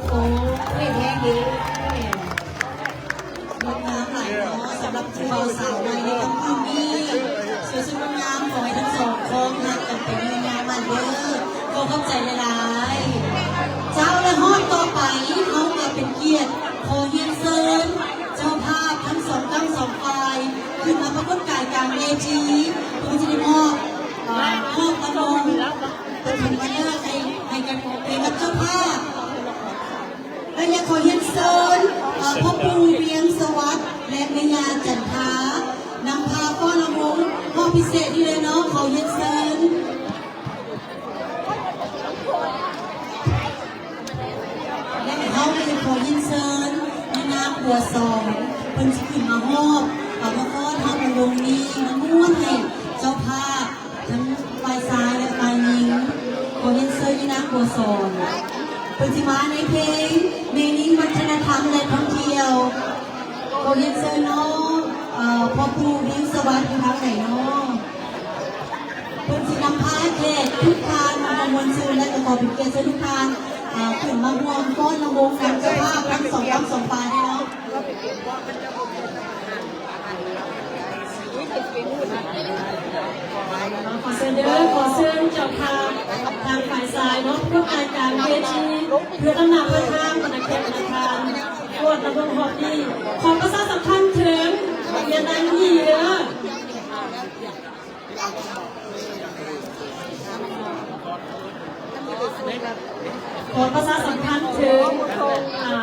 ໂອ້ຍ ແຮງເດ້ ງົດງາມຫຼາຍເນາະ ສຳລັບຄູ່ບ່າວສາວໃໝ່ໃນຄ່ຳຄືນນີ້ ສວຍສົດງົດງາມ ຂໍໃຫ້ທັງສອງຄົນຮັກກັນໄປຍາວໆ ເດີ ຂໍຂອບໃຈຫຼາຍໆ. ເຈົ້າ ແລະຮອບຕໍ່ໄປ ເຮົາກໍເປັນກຽດຂໍຮຽນເຊີນເຈົ້າພາບທັງສອງຝັ່ງສອງຝ່າຍ ຂຶ້ນມາປາກົດກາຍກາງເວທີ ເພື່ອຈະໄດ້ມອບ ເອີ ຮອບລາງວັນປະຖົມມະເລີກໃຫ້ ໃຫ້ກັບ ໃຫ້ກັບເຈົ້າພາບ. ແລະ ຢາກຂໍຮຽນເຊີນ ເອີ ພໍ່ປູ່ວຽງສະຫວັດ ແລະ ແມ່ຍ່າຈັນທາ ນຳພາຟ້ອນລຳວົງຮອບພິເສດນີ້ເລີຍເນາະ ຂໍຮຽນເຊີນ. ແລະ ເຮົາກໍຢາກຂໍຮຽນເຊີນແມ່ນາງບົວສອນ ເພິ່ນຊິຂຶ້ນມາຮອບ ເອົາມາຟ້ອນຮອບລຳວົງນີ້ ມາມ່ວນໃຫ້ເຈົ້າພາບ ທັງຝ່າຍຊາຍ ແລະ ຝ່າຍຍິງ. ຂໍຮຽນເຊີນຍານາງບົວສອນ ເພິ່ນຊິມາໃນເພງ ແມ່ຍິງວັດທະນະທຳ ແລະ ທ່ອງທ່ຽວ. ຂໍຮຽນເຊີນເນາະ ເອີ ພໍ່ປູ່ວິງສະຫວັດ ຢູ່ທາງໃດເນາະ? ເພິ່ນຊິນຳພາແຂກທຸກທ່ານມາມ່ວນຊື່ນ ແລະ ກໍຂໍເປັນກຽດເຊີນທຸກທ່ານ ເອີ ຂຶ້ນມາຮ່ວມຟ້ອນລຳວົງນຳເຈົ້າພາບທັງສອງຝັ່ງສອງຝ່າຍເນາະ. ຂໍເຊີນເດີ ຂໍເຊີນເຈົ້າພາບທາງຝ່າຍຊາຍເນາະ ປາກົດກາຍກາງເວທີ ເພື່ອນຳໜ້າປະທານ ບັນດາແຂກ ປະທານ ກວດລະບົບຮອບນີ້ ຂໍປະຊາສຳພັນເຖິງ ຢ່າດັງຮີເດີ. ຂໍປະຊາສຳພັນເຖິງ ອ່າ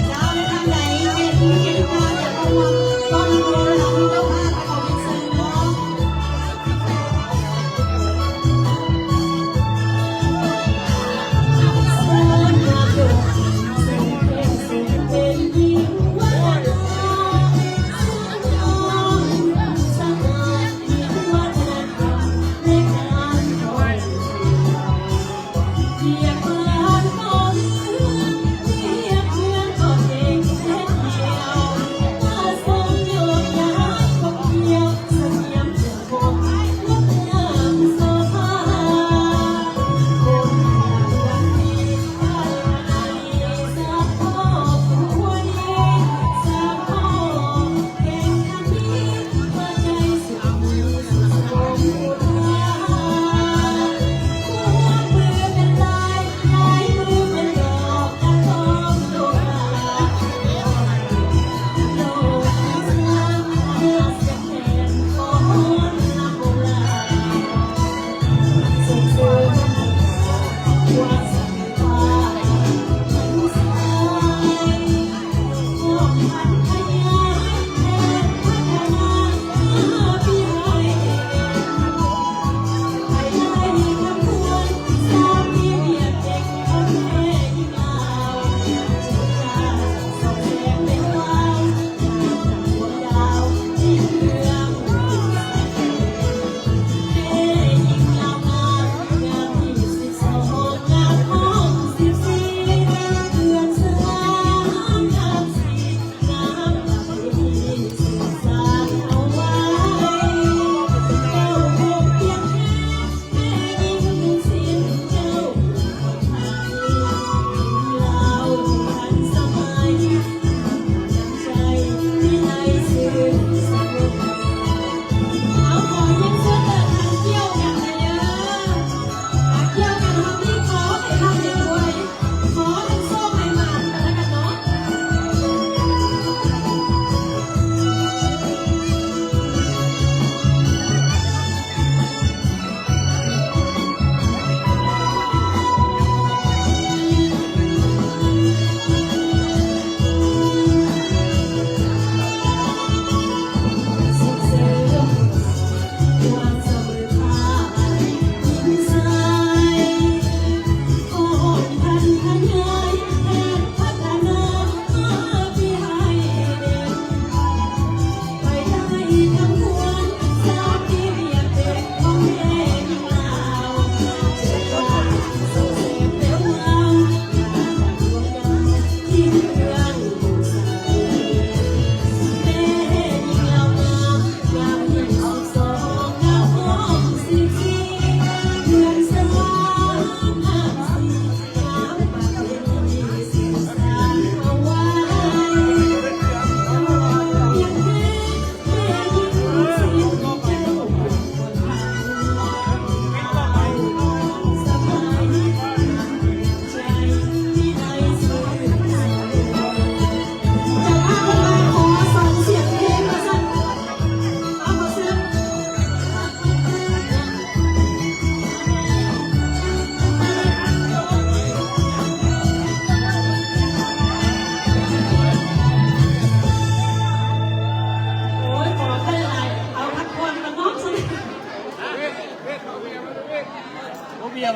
ເຈົ້າ ໃນທາງໃດ ເຂດ ເຂດທີ່ວ່າຢາກເຂົ້າຮ່ວມ ຕ້ອນຮັບເຈົ້າພາບ ເຂົ້າຮຽນເຊີນເນາະ.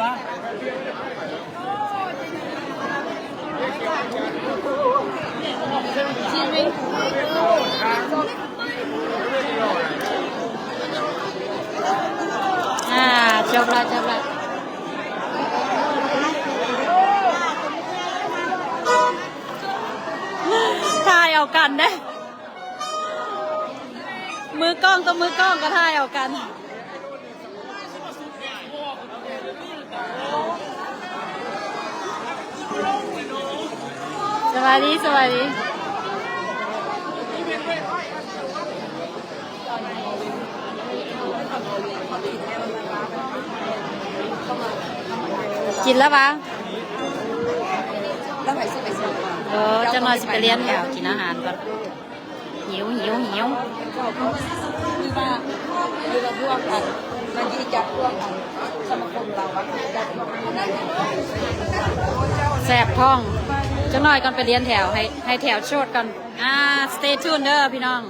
ອ່າ ຈົບລະ ຈົບລະ ຖ່າຍເອົາກັນເດ້ ມືກ້ອງຕໍ່ມືກ້ອງກໍຖ່າຍເອົາກັນ. ສະບາຍດີ ສະບາຍດີ. ກິນແລ້ວຫວາ? ເອີ ຈັກໜ່ອຍຊິໄປລຽນແຖວກິນອາຫານກ່ອນ. ຫິວ ຫິວ ຫິວ. ແຊບທ້ອງ. ຈັກໜ່ອຍກ່ອນໄປລຽນແຖວ ໃຫ້ ໃຫ້ແຖວໂຊດກ່ອນ. ອ່າ stay tuned ເດີພີ່ນ້ອງ.